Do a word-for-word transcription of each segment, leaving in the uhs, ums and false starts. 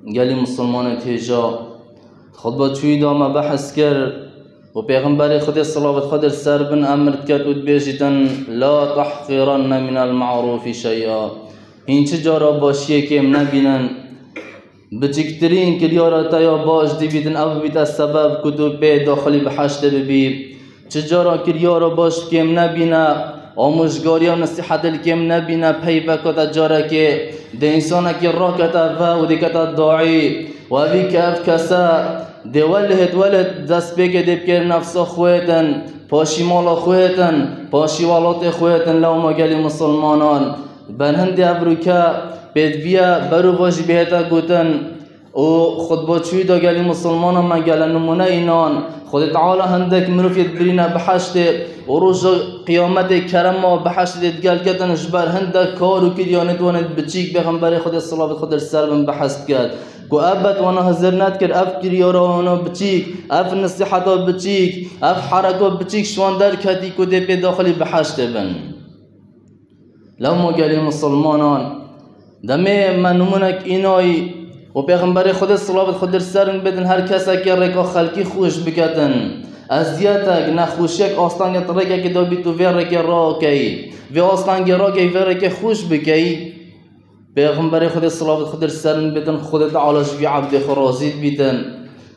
Gelî Musulmanê têja, xutba çûyî da me behs kir û Pêxemberê Xwedê, silavet Xwedê li ser bin, emir diket û dibêjîtin: "La tahqiranne minel ma'rufi şey'a." Hîn çi cara başiyê kêm nebînin. Biçiktirîn kiryara te ya baş dibîtin, ev bibîte sebeb ku tu pê daxilî biheştê bibî. Çi cara kiryara baş kêm nebîne, amûjgariya nesîhetê li kêm nebîne, peyveka te carekê dê însanekî rakete ve û dêkete daî. Û evî ke ev kese dê welihêt welihêt destpêkê dê bikê nefsa xwêtin, paşî mala xwêtin, paşî welatê xwêtin, lewma gelî musulmanan. Berhindê ev rûke pêdiviye berû vajî bihête gotin. Û xutba çûyî da gelî musulmanan me gele nimûne înan. Xwedê Teala hindek mirov yê dibirîne biheştê û roja qiyametê kerema biheştê dê digel ketin ji ber hindek kar û kiryanêt wanêt biçîk. Pêxemberê Xwedê, silavet Xwedê li ser bin, behs diket ku ebed wana hizir nedikir ev kiryara wana biçîk, ev nesîheta biçîk, ev hereka biçîk ji wan derketî ku dê pê daxilî biheştê bin. Lewma gelî musulmanan, demê me nimûnek înayî û Pêxemberê Xwedê, silavet Xwedê li ser bin, bêtin her kesekê rêka xelkî xweş biketin. Eziyetek, nexweşiyek, astengek rêkekê de bît û vê rêkê rakeyî. Vê astengê rakeyî, vê rêkê xweş bikeyî. Pêxemberê Xwedê, silavet Xwedê li ser bin, bêtin Xwedê Teala ji vî ebdê xwe razî dibîtin.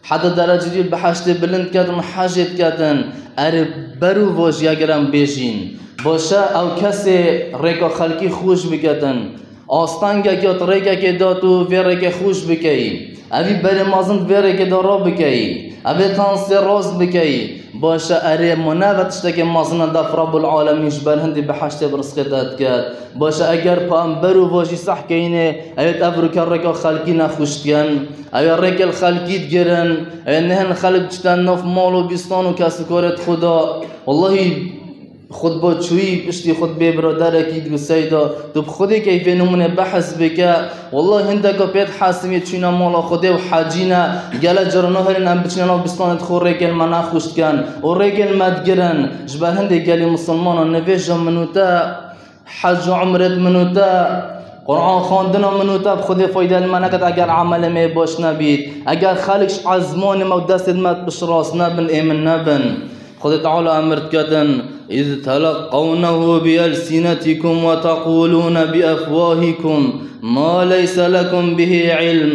Heta derecê wî li behiştê bilind ketin, hejê diketin. Erê, berû vajî eger em bêjîn, baş e, ew kesê rêka xelkî xweş biketin. Astengek ya tu rêkekê dat û vê rêkê xweş bikeyî. Evî berê mezin vê rêkê de rabikeyî. Evê tansê rast bikeyî. Baş e, erê, mane ve tiştekê mezin e, def Rabbul Alemîn ji ber hindî behiştê bi rizqê te diket. Baş e, eger pa em berû vajî seh keyînê, evê ev rûke rêka xelkî nexweş dikin. Ew ê rêkê li xelkî digirin, ew ê nehên xelk diçite nav mal û bîstan û kes û karê xwe de. Wellahî, xutba çûyî piştî xutbê biraderekî dibiseyda, tu bi Xwedê keyfê nimûnê behs bike. Wellahî hindeka pê dihesimê çûyîna mala Xwedê û hecî ne. Gelek cara nahêlin em biçine nav bîstanê xwe, rêkên me nexweş dikin û rêkên me digirin. Ji ber hindê gelî misilmanan nivêja min û te, hec û umrêt min û te, Quran xwendina min û te bi Xwedê fayde li me neket eger emelê me baş nebît. Eger xelk ji ezmanê me û destê me piştrast nebin, ê min nebin. Xwedê Teala emir diketin: "Iz teleqqawnehu bi elsinetikum ve tequlûne bi efwahikum ma leyse lekum bihi ilm."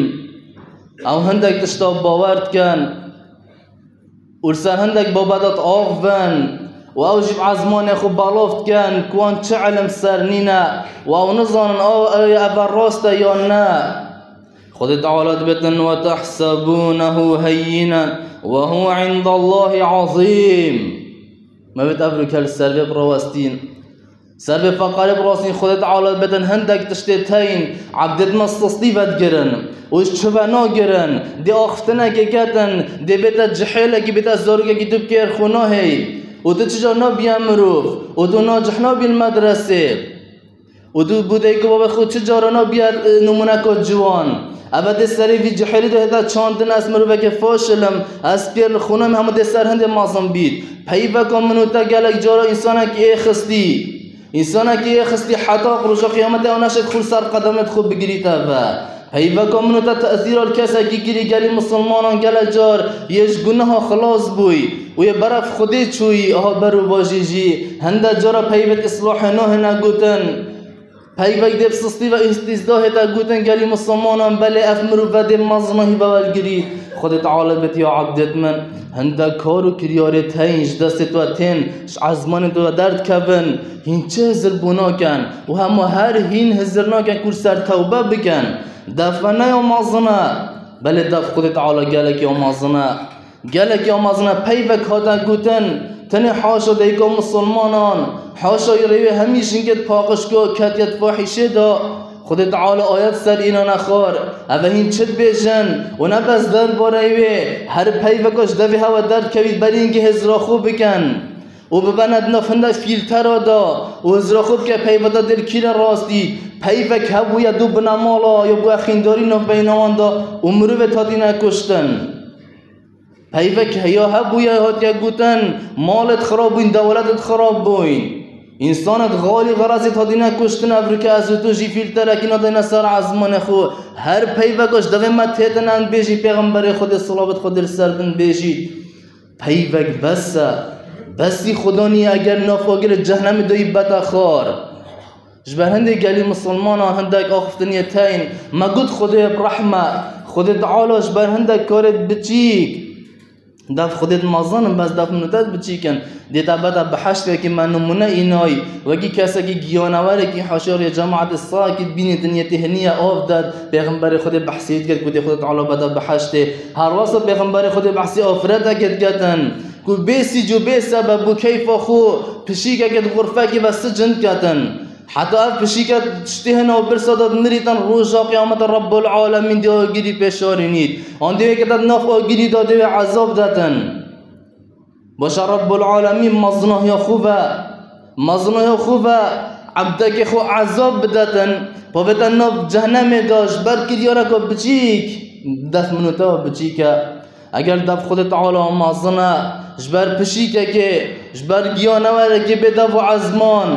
Ew hindek tişta bawer dikin, û li ser hindek babeta diaxivin û ew jî bi ezmanê xwe belav dikin ku wan çi ilim ser nîne û ew nizanin ew, ew ê eve rast e yan ne. Xwedê Teala dibêtin: "Ve tehsebûnehu heyyinan ve huve indallahî azîm." Me vêt ev rûke li ser vê birawestîn. Ser vê feqarê bi rastî Xwedê Teala bêtin hindek tiştê teyn, ebdêt me sistî vedigirin û ji çi ve nagirin, dê axiftinekê ketin, dê bête cihêlekî, bête zarokekî tu bikêr xwe nahêy û tu çi car nabiye mirov û tu nacih nabî li medresê û tu bû dayik û babê xwe çi cara nabiye, e, nimûneka ciwan. Eve dê serê vî cihêlî de hête çandin, ez mirovekê faşil im, ez pêr li xwe nahêm, hemû dê ser hindê mezin bît. Peyveka min û te gelek cara însanekî ê xistî. Însanekî ê xistî heta ku roja qiyametê ew neşêt xwe li ser qedemê xwe bigirîte ve. Peyveka min û te tesîra li kesekî kirî, gelî misilmanan gelek car yê ji guneha xilas bûy û yê berev Xwedê çûyî, aha ber û bajî jî hindek cara peyvek îslahê nahêne gotin. Peyvek dê bi sistî ve îstîzda hête gotin, gelî misilmanan, belê ev mirov ve dê mezina hî ve welgirî. Xwedê Teala bêt ya ebdêt min, hindek kar û kiryarê te yên ji destê te tên, ji ezmanê te derdikevin, hîn çi hizir bû nakin û hema her hîn hizir nakin ku li ser tewbe bikin. Def ve ne ya mezin e, belê def Xwedê Teala gelek ya mezin e. Gelek ya mezin e, peyvek hate gotin, tenê haşa dayika misilmanan, haşa rêwê hemî jingê di paqij ku ketiye di fahîşê de. Xwedê Teala ayet ser înan e xwar. Eve hîn çi dibêjin? Û ne bes derbareyê wê, her peyveka ji devê hewe derdikevît, berî hingê hizra xwe bikin û bibene di nav hindek fîltera de û hizra xwe bike peyveta dê li kî re rastî. Peyvek hebûye dû binemala ya bûye xîndarî navbeyna wan de û mirovê hatîne kuştin. Peyvek heya hebûye, hatiye gotin, malêt xirab bûyn, dewletet xirab bûyn. Însanê xalî xerazî hatîne kuştin, evroke ez û tu jî fîlterekî nadayne ser ezmanê xwe. Her peyvek ji devê me têtin em bêjî, Pêxemberê Xwedê, silavet Xwedê li ser bin, bêjît. Peyvek bes e. Besî Xudanî eger nav agirê cehnemê de yî bete xar. Ji ber hindê gelî misilmanan hindek axiftiniyê teyên. Me got Xwedê bi rehme. Xwedê Teala ji ber hindek karê biçîk. Dev Xwedê mezin in, bes dev min û te biçîk in. Dê te bete biheştê, wekî me nimûne înayî. Wekî kesekî giyanewerekî heşarê cemaetê sahekî bînî dinyê têhniye av det. Pêxemberê Xwedê behsê dikir ku dê Xwedê Teala bete biheştê. Her wesa Pêxemberê Xwedê behsê afiretekê diketin. Ku bê sîc û bê sebeb û keyfa xwe pişîkekê di xurfekê ve sicin diketin. Heta ev pişîke tiştê hene û birsa de mirîtin, roja qiyametê Rabbul Alemîn dê agirî pêşarînît. An dê wê ke te di nav agirî de dê wê ezab detin. Başa Rabbul Alemîn mezinahiya xwe ve, mezinahiya xwe ve ebdekê xwe ezab bidetin. Pavê te nav cehnemê de ji ber kiryareka biçîk, dest min û te biçîk e. Eger dev Xwedê Teala mezin e, ji ber pişîkekê, ji ber giyanewerekê bê dev û ezman,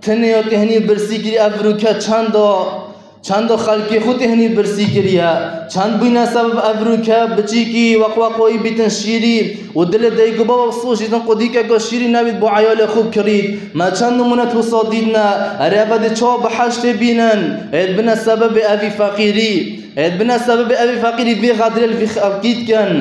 tinê ya têhnî birsî kirî, evroke çenda, çenda xelkê xwe têhnî birsî kiriye. Çend bûyne sebeb evroke biçîkî weqweqoyî bîtin şîrî û dilê dayik û bava sojîtin qudîkeke şîrî nebît bo eyalê xwe bikirît. Me çend nimûne wisa dîtine, erê eve dê çawa biheştê bînin, ê dibine sebebê evî feqîrî. Ê dibine sebebê evî feqîrî vê xedrê li vî xelkî dikin.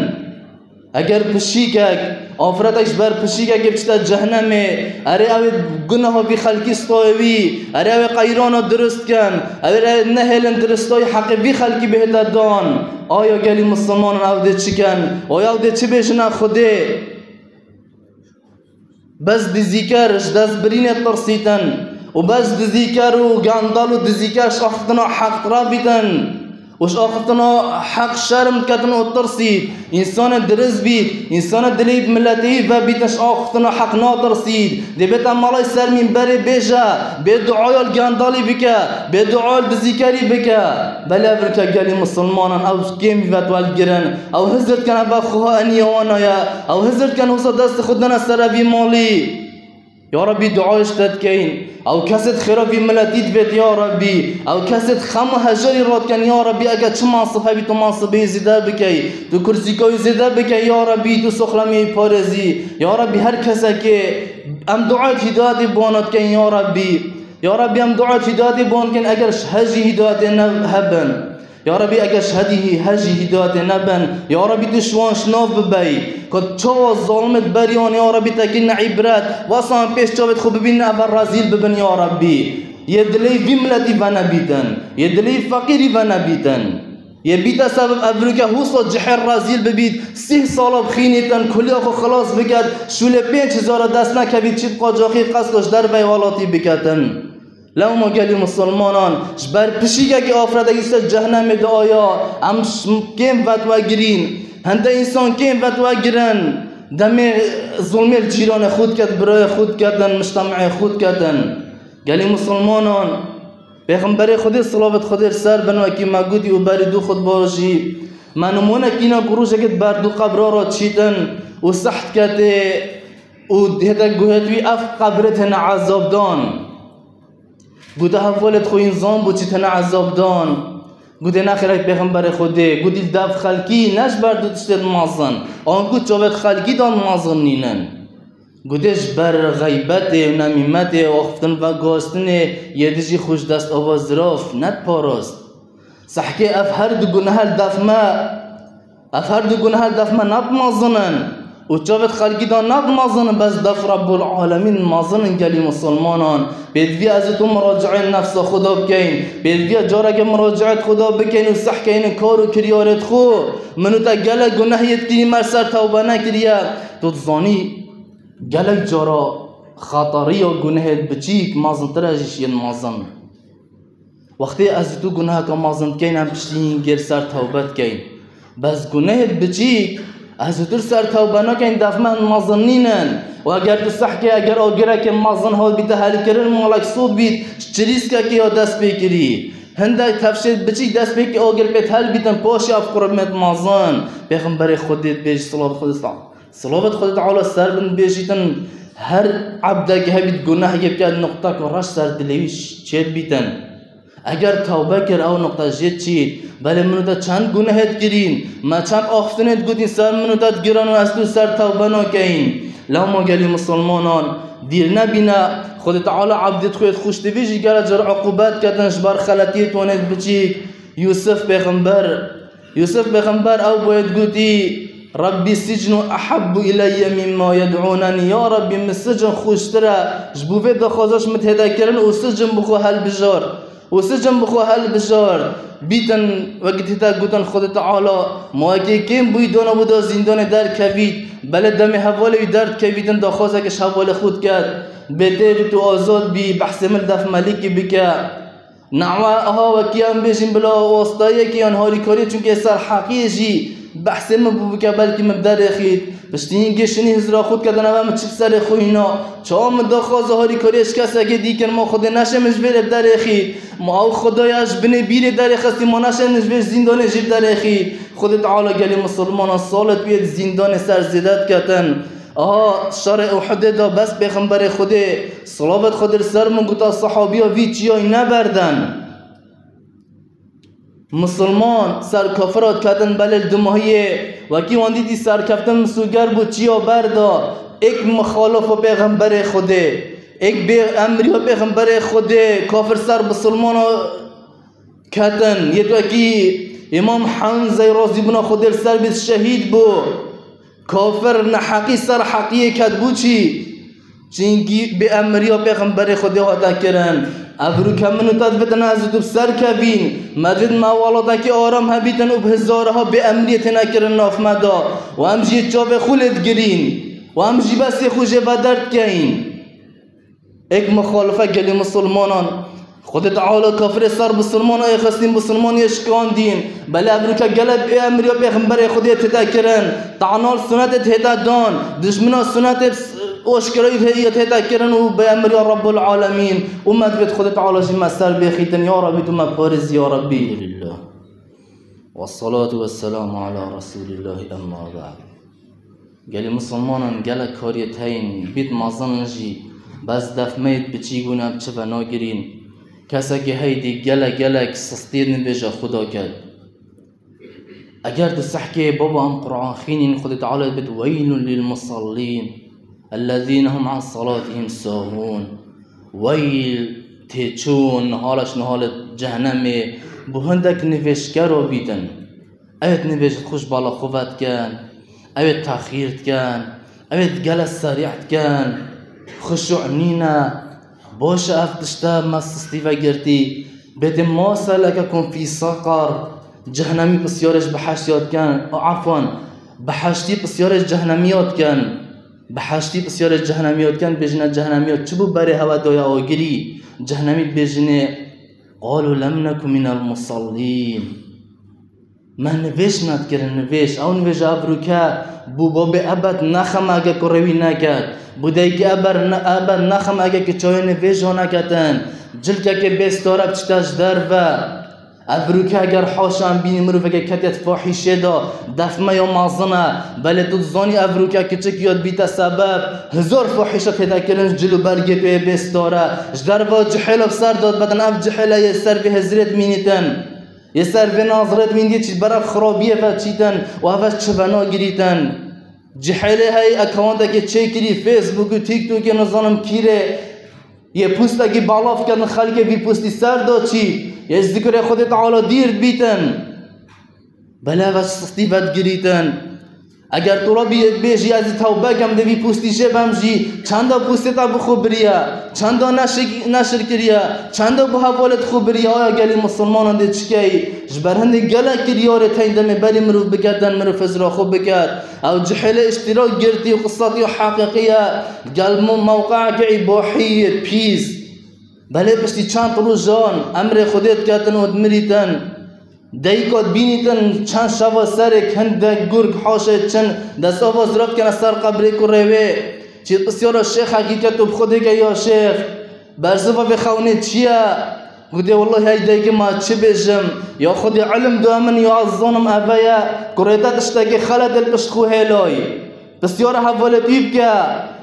Eger pişîkek, afiretek ji ber pişîkekê biçite cehnemê, erê ew ê gunaha vî xelkî stayê wî, erê ew ê qeyrana dirust kin, ew ê nehêlin dirustayî heqê vî xelkî bihête dan. Aya gelî misilmanan ew dê çi kin? Aya ew dê çi bêjine Xwedê? Bes dizîker ji destbirînê tirsîtin û bes dizîker û gandal û dizîker ji axiftina heq rabîtin û ji axiftina heq şerm diketin û tirsît. Însanê dirist bît, însanê dilê miletê yî vebîtin, ji axiftina heq natirsît. Dê bête malay ser mînberê bêje, bê duaya li gandalî bike, bê duaya li dizîkerî bike. Belê evroke gelî misilmanan ew kêm vî ve diwelgirin. Ew hizir dikin eva xweha eniya wana ye. Ew hizir dikin wisa destê xwe dane ser evî malî. Ya Rabbî, duayê ji te dikeyin. Ew kesê di xêra vî miletî divêt, ya Rabbî. Ew kesê di xem û hejarî radikin, ya Rabbî, eke çi mansib hebî, tu mansibê zêde bikey. Tu kursîka wî zêde bikey, ya Rabbî, tu soxlemê wî parêzî. Ya Rabbî, her kesekê em duayê hîdayetê bi wana dikeyin, ya Rabbî. Ya Rabbî, em duayê hîdayetê bi wan dikin, eger ji hejî hîdayetê ne hebin. Ya Rabbî, eger ji hedî hî-, hejî hîdayetê nebin, ya Rabbî, tu ji wan şinav bibey. Ku çawa zalimê di berî wan, ya Rabbî, te kirine îbret. Wesa em pêş çavêt xwe bibînin, eve rezîl bibin, ya Rabbî. Yê dilê vî miletî venebîtin. Yê dilê feqîrî venebîtin. Yê bîte sebeb evroke husa cihê rezîl bibît, sîh sala bixînîtin, kuliya xwe xilas biket, şûlê pênc hezara dest nekevît, çît qacaxî qesto ji dervey welatî biketin. Lewma gelî misilmanan ji ber pişîkekî afiretekî ser cehnemê de aya, em ş-, kêm vetwegirîn. Hinde însan kêm vetwegirin. Demê zulmê li cîranê xwe diket, birayê xwe diketin, miştemê xwe diketin. Gelî misilmanan, Pêxemberê Xwedê, silavet Xwedê li ser bin, wekî me gotî û berî du xutba jî me nimûnek kîna ku rojekê di ber du qebra re çîtin û seh diketê û hête guhêt wî ev qebirê têne ezabdan. Gote hevalê xwe însan bû çi têne ezabdan. Gote nexêrek Pêxemberê Xwedê, gotî li dev xelkî ne ji ber du tiştê dimezin. Anku çavêt xelkî dan mezin nînin. Gote ji ber xeybetê û nemîmetê û axiftin veguhastinê yê dijî xwe ji dest ava zirav nediparast. Sehkê ev her du gunehe li def me, ev her du gunehe li def me ne bi mezin in û çavêt xelkî de ne bi mezin in, bes def Rebbul Alemîn mezin in gelî misilmanan. Pêdivî ez û tu muracieyê nefsa xwe de bikeyin. Pêdivî careke muracieyê xwe de bikeyin û sehkeyînin kar û kiryarê xwe. Min û te gelek guneh yê dikirî me li ser tewbe nekiriye. Tu dizanî gelek cara xetariya gunehê biçîk mezintir e ji yên mezin. Wextê ez û tu guneheke mezin dikeyn, em piştî hîn gêr ser tewbe dikeyn. Bes gunehê biçîk, ez û tu ser tewbe nakeyn, def me mezin nînin. Û eger tu sehkê, eger agireke mezin hat bîte helkirin, malek sot bît, çirîskekê ya dest pê kirî. Hindek tevşê biçîk dest pê kir, agir pê hel bîtin, paşê ev qurmêt mezin. Pêxemberê Xwedê dibêjî, silav Xwedê sal. Silavet Xwedê Teala ser bin bêjîtin, Her ebdek hebît gunehekê bike, nuqtek reş ser dilê wî çêt bîtin. Eger tewbe kir, ew nuqte jê çît. Belê min û te çend gunehê kirîn, me çend axiftinê digotîn ser min û te digiran û ez tu ser tewbe nakeyîn. Lewma gelî misilmanan dîr nebîne, Xwedê Teala ebdê xwe xweş divî jî gele car uqûbet ketin ji ber xeletiyê tonêt biçîk. Yûsif pêxember, Yûsif pêxember ew boyê digotî, Rabbî sicnu ehebbu ileyye mimma yed'ûnenî. Ya Rabbî, min sicin xweştir e ji bo vê daxwaza ji min tê de kirin û sicin bi xwe helbijar. Û sicin bi xwe helbijar. Bîtin, wekî tê de gotin Xwedê Teala, ma wekî kêm bûyî dana bû da zîndanê derkevît, belê demê hevalê wî derdikevîtin daxwazeke ji hevalê xwe diket. Bê tê tu azad bî, behsê min def melikî bike. Newa aha wekî em bêjin bila wastayekî yan harîkariyê, çunkê ser heqiyê jî behsê min bû bike, belkî min bi derê xît. Piştî hîn gê şinî hizra xwe dike, dana ve min çi bi serê xwe hîna. Çawa min daxwaza harîkariyê ji kesekê dî kir, ma Xwedê neşê min ji vê re bi derê xît. Ma ew Xwedaya ji binê bîrê derê xistî, ma neşê min ji vê zîndanê jî bi derê xît. Xwedê Teala gelî misilmanan salet wê di zîndanê ser zêde diketin. Aha, şerê Uhudê de bes pêxemberê Xwedê, silavet Xwedê li ser min, gota, sehabiya vî çiyayî neberden. Misilman ser kafira diketin, belê li dumahiyê wekî wan dîtî serkeftin misûger bû, çiya berda. Êk mixalifa pêxemberê Xwedê, êk bê emriya pêxemberê Xwedê, kafir ser misilmana ketin. Yê wekî Îmam Hemzey razîbûna Xwedê li ser bît şehîd bû. Kafir neheqî ser heqiyê ket bû çî? Çinkî bê emriya pêxemberê Xwedê hate kirin. Evroke min û te divêtin ez û tu bi ser kevîn. Me divêt me welatekî aram hebîtin û bi hezarha bê emriyê têne kirin nav me de. Û em jî çavê xwe lê digirîn. Û em jî besê xwe jê vederdikeyîn. Êk mixalife gelî misilmanan. Xwedê Teala kafirê ser bisilman êxistin, bisilman yê şikandîn. Belê evroke gelek ê emriya pêxemberê Xwedê tête kirin. Tanal sunetê tête dan. Dijmina sunetê oşkerayî tête kirin û bi emriya Rabbul Alemîn. Û me divêt Xwedê Teala jî me ser bêxîtin. Ya Rabbî, tu me parêz, ya Rabbî. Elhamdülillah. Vessalatu vesselamu ala Resulillah, emma ba'd. Gelî misilmanan gelek kariyê te yên, bît mezin in jî, bes def me yêt biçîk bûn, em çi venagirîn. Kesekî heydî gelek gelek sistiyê nivêja xwe da ket. Eger tu sehkê baba em Quran xînîn, Xwedê Teala bit, "Weylun lil musallîn, ellezîne hum an salatihim sahûn." Weyl, têçûn, nihala ji nihalê cehennemê, bo hindek nivêjkero bîtin. Ew ê nivêj xwe ji bala xwe vedikin, ew ê texîr dikin, ew ê gele serî dikin, xuşû nîne. Baş e, ev tişte me sistî vegirtî. Bêdê ma selekekum fî seqar, cehennemî pisyarê ji biheştiya dikin, afwan, biheştî pisyarê ji cehennemiya dikin. Biheştî pisyarê ji cehennemiya dikin, bêjine cehennemiya çi bû berê hewe daye agirî? Cehennemî bêjinê, qalû lem neku minel musallîn. Me nivêj nedikirin, nivêj. Ew nivêja evroke bû babê ebed nexemege kurê wî neket. Bû dayikê eber ne-, ebed nexemege kiçayê nivêja neketin. Cilkekê bê stare biçite ji derve. Evroke eger haşa em bînî mirovekê ketiye di fahîşê de, def me ya mezin e. Belê tu dizanî evroke kiçik ya dibîte sebeb hezar fahîşe tête kirin ji cil û bergê tu yê bê stare. Ji derve cihêla bi ser de dibedin, ev cihêla yê ser vê hizrê dimînîtin. Yê ser vê nazirê dimînî çî ber ev xirabiyê ve çîtin û ev çi venagirîtin. Cihêlê hey ekawandekê çêkirî, Facebook û TikTokê nizanim kîrê. Yê postekî belav ketin xelkê vî postî ser da çî. Yê zikrê Xwedê Teala dîr dibîtin. Belê ev sistî vedigirîtin. Eger tu Rabbî yê bêjî ez ê tewbe kem, dê vî postî jê bem jî, çenda postê te bi xwe biriye, çenda neşir, neşir kiriye, çenda bi hevalê xwe biriye, aya gelî misilmanan dê çikey? Ji ber hindê gelek kiryarê teyn demê berî mirov biketin, mirov hizra xwe biket. Ew cihêlê îştîrak girtî û qisetiya heqîqî ye. Gel mo-, mewqeeke îbahî ye pîs. Belê piştî çend rojan emrê Xwedê diketin û dimirîtin. Deyka dibînîtin çend şeva serê hindek gurg haşê çin dest ava zirav dikene ser qebrê kurê wê. Çî pisyara şêxekî ket û bi Xwedê ke ya şêx, bersiva vê xewnê çi ye? Gotê, wellahî hey dayikê, ma çi bêjim? Ya Xwedê ilim da min ya ez zanim eve ye. Kurê te tiştekê xelet li pişt xwe hêlay. Pisyara hevalê wî bike.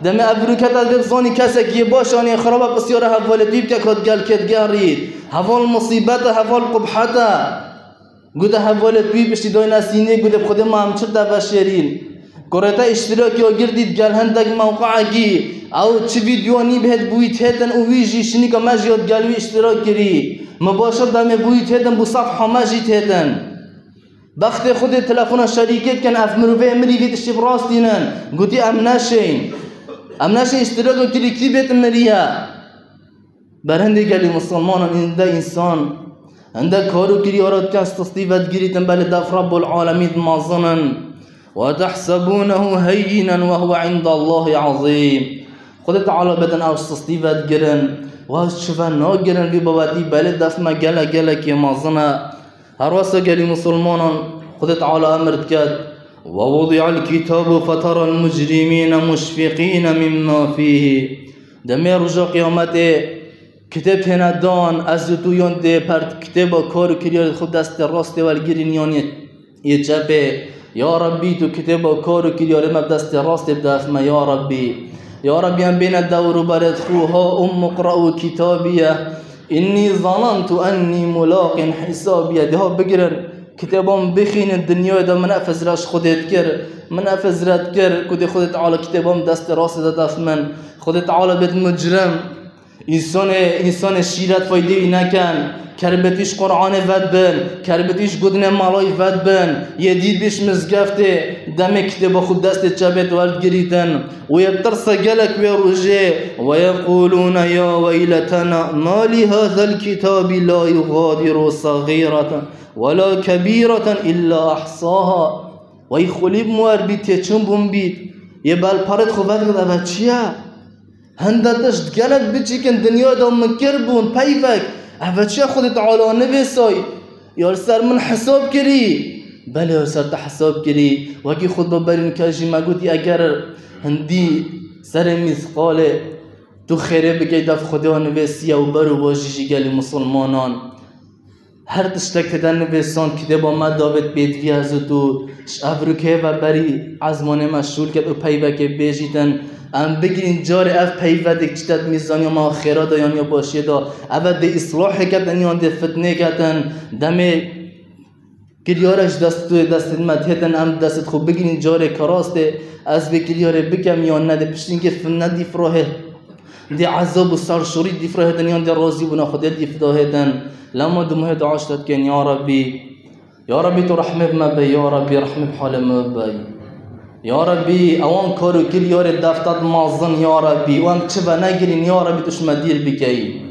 Demê ev rûketa dê bizanî kesekî yê baş an yê xirab e, pisyara hevalê wî bike, ka digel kê digerît. Heval musîbet e, heval qubhet e. Gote hevalê wî piştî dayne sînê, gote bi Xwedê ma em çi te veşêrîn. Kurê te îştirakî ya girdî digel hindek mewqeekî. Ew çi vîdyoyê nî bihêt bi wî têtin û wî jî şinîka me jî ya digel wî îştirak kirî. Min başir demê bi wî têtin, bi sefha me jî têtin. Bextê Xwedê telefona şerîkê dikin, ev mirovê mirî vî tiştî bi rastî nin. Gotî em neşên. Em neşên îştiraka kirî kî bêt miriye. Ber hindê gelî misilmanan hinde însan, hinde kar û kiryara dikin, sustî vedigirîtin, belê def Rebbul Alemîn mezin in. وتحسبونه هينا وهو عند الله عظيم. Xwedê Teala bêtin ew sustî vedigirin, û ew çi venagirin vî babetî, belê def me gelek gelekî mezin e. Her wesa gelî misilmanan Xwedê Teala emir diket: ووضع الكتاب فترى المجرمين مشفقين مما فيه. Demê roja qiyametê kitêb têne dan, ez û tu yan dê per kitêba kar û kiryarê xwe destê rastê welgirîn yan yê, yê çepê. Ya Rabbî, tu kitêba kar û kiryarê me bi destê rastê bide me, ya Rabbî. Ya Rabbî, em bêne dewr û berê xwe, هاؤم اقرءوا كتابيه إني ظننت أني ملاق حسابيه. Diha bigirin, kitêba min bixînin, dinyayê de min ev hizra ji Xwedê dikir. Min ev hizra dikir, ku dê Xwedê Teala kitêba min destê rastê de def min. Xwedê Teala bêt mucrim. Însanê, însanê şîret faydê wî neken. Kerbetî ji Qur'anê vedbin. Kerbetî ji godinê malayî vedbin. Yê dît bî ji mizgeftê. Demê kitêba xwe destê çepê de werdigirîtin. Û yê tirse gelek wê rojê. ويقولون يا ويلتنا ما لهذا الكتاب لا يغادر صغيرة ولا كبيرة إلا أحصاها. Wey xwilî bûm wer bît, tê çûn bûm bît. Yê belparêt xwe vedgir, eve çi ye? Hinde tişt gelek biçîk in dinyayê de min kir bûn, peyvek. Eve çi ye Xwedê Teala nivêsay? Ya li ser min hesab kirî? Belê ya li ser te hesab kirî. Wekî xutba berî nika jî me gotî, eger hindî serê mîsqalê tu xêrê bikey def Xwedê ya nivêsiye û ber û bajî jî gelî misilmanan. Her tiştek tê de nivîsand, kitêba me davêt pêdivî ez û tu. Ji ev rûkê ve berî ezmanê me şûl ket û peyvekê bêjîtin. Em bigirîn carê ev peyve dê çi te di mîzaniya me xêra de yan ya başiyê de. Ev e dê îslahê ketin yan dê fitnê ketin. Demê kiryarek ji dest tu, destê me têtin, em destê xwe bigirîn carê ka rastê ez vê kiryarê bikem yan ne, dê piştî hingê fitne dîf rohê. Dê ezab û serşorî dîf re hêtin yan dê razîbûna Xwedê dîf de hêtin. Lema di muhê dua ji te dikin, ya Rabbî. Ya Rabbî, tu rehmê bi me bey, ya Rabbî, rehmê bi halê me bey. Ya Rabbî, ewan kar û kiryarê defta di mazin, ya Rabbî, û em çi venegirîn, ya Rabbî, tu ji me dîr bikeyî.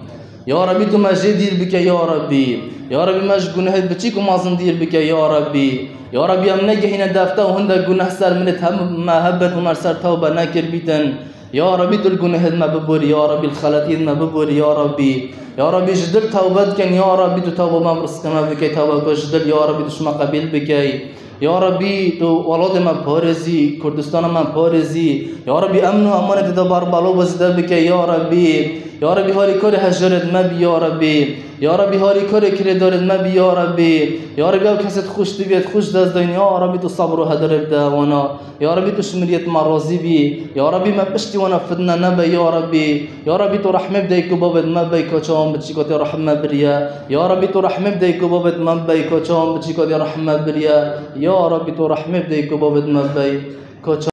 Ya Rabbî, tu me jê dîr bike, ya Rabbî. Ya Rabbî, me ji gunehê biçîk û mazin dîr bike, ya Rabbî. Ya Rabbî, em negehîne defta û hinde guneh ser min ê hem me hebin û me ser tewbe nekir bîtin. Ya Rabbî, tu li gunehê me biborî, ya Rabbî, li xeletiyê me biborî, ya Rabbî. Ya Rabbî, ji dil tewbe dikin, ya Rabbî, tu tewba me bi rizqê me bikey, tewba ku ji dil, ya Rabbî, tu ji me qebîl bikey. Ya Rabbî, tu welatê me parêzî, Kurdistana me parêzî. Ya Rabbî, emn û emanê te de bar balo bizde bikey, ya Rabbî. Ya Rabbî, harîkarê hejarê me bî, ya Rabbî. Ya Rabbî, harîkarê kirêdarê me bî, ya Rabbî. Ya Rabbî, ew kesê xweş divêt, xweş dest dayîn, ya Rabbî, tu sebr û hedarê bide wana. Ya Rabbî, tu ji miriyet me razî bî. Ya Rabbî, me piştî wana fitne nebe, ya Rabbî. Ya Rabbî, tu rehmê bi dayik û babêt me bey, ka çawan biçîka tê rehme biriye. Ya Rabbî, tu rehmê bi dayik û babêt me bey, ka çawan biçîka tê rehme biriye. Ya Rabbî, tu rehmê bi dayik û babêt me bey, ka